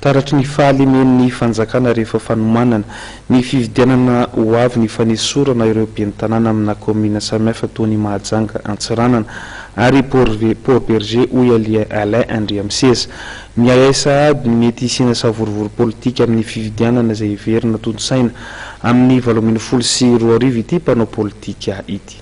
Taratry ny fahalemen'ny fanjakana rehefa fanomanana ny fifidianana ho avy ny fanesorana ireo ben'ny tanàna amina kaominina samihafa toa an'i Mahajanga, Antsiranana ary Port Bergé, hoy Alain Andriamiseza. Miahiahy sahady ny mety hisiana savorovoro politika amin'ny fifidianana izay heverina tontosaina amin'ny 2018 ity mpanao politika ity.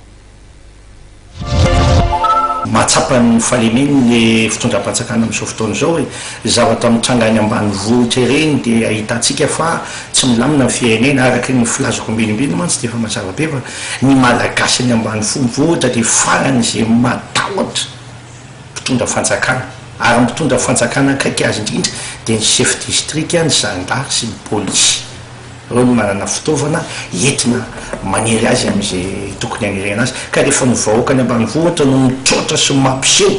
Mahatsapa ny fahalemeny ny fitondram-panjakana amin'izao fotoana izao e. Zavatra mitranga any ambanivohitra ireny dia ahitantsika fa tsy milamina ny firenena. Araka ny filazako ambinimbiny mantsy dia efa mazava be fa ny Malagasy any ambanivohitra dia faran'izay matahotra mpitondra fanjakana. Ary ny mpitondra fanjakana akaiky azy indrindra dia ny chef district, ny zandary sy ny polisy. Ireo no manana fitaovana entina manery azy amin'izay tokony hanerena azy. Ka rehefa ny vahoaka any ambanivohitra no mitroatra sy mampiseho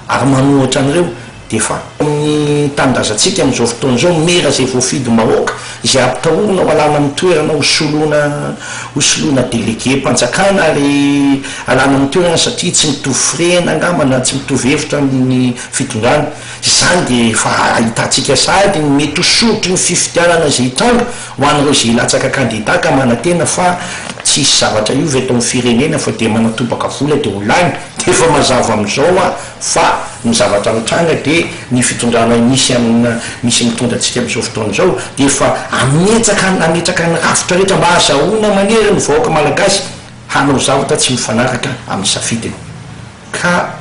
ary manohitra an'ireo dia efa. Ny tanindrazantsika amin'izao fotoana izao, mera izay voafidim-bahoaka, izay ampitahorina ho alana amin'ny toerana ho soloina ho soloina délégué-mpanjakana ary alana amin'ny toerana satria tsy mitovy firehana angamba na tsy mitovy hevitra amin'ny fitondrana. Izany dia efa ahitantsika sahady ny mety ho sorotry ny fifidianana izay hitranga ho an'ireo izay hilatsaka kandida ka manantena fa tsy hisy zavatra hiova eto amin'ny firenena fa dia manatobaka vola dia ho lany. Dia efa mazava amin'izao hoa fa ny zavatra mitranga dia ny fitondrana misy amina misy mitondra antsika amin'izao fotoana izao dia efa hametsaka hametraka ny rafitra rehetra mba hazahoana manery ny vahoaka malagasy hanao zavatra tsy mifanaraka amin'ny safidiny. Ka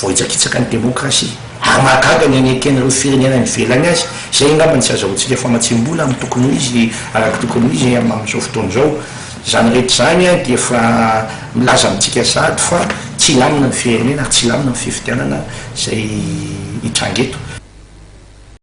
voahitsakitsaka ny demokrasia. Ary mahagaga ny aneken'ireo firenena any ivelany azy. Izay angamba no tsy azahoantsika famatsiam-bola amin'ny tokony ho izy, araka ny tokony ho izy amin'izao fotoana izao. Izany rehetra izany dia efa milaza amintsika sahady fa tsy hilamina ny firenena ary tsy hilamina ny fifidianana izay hitranga eto.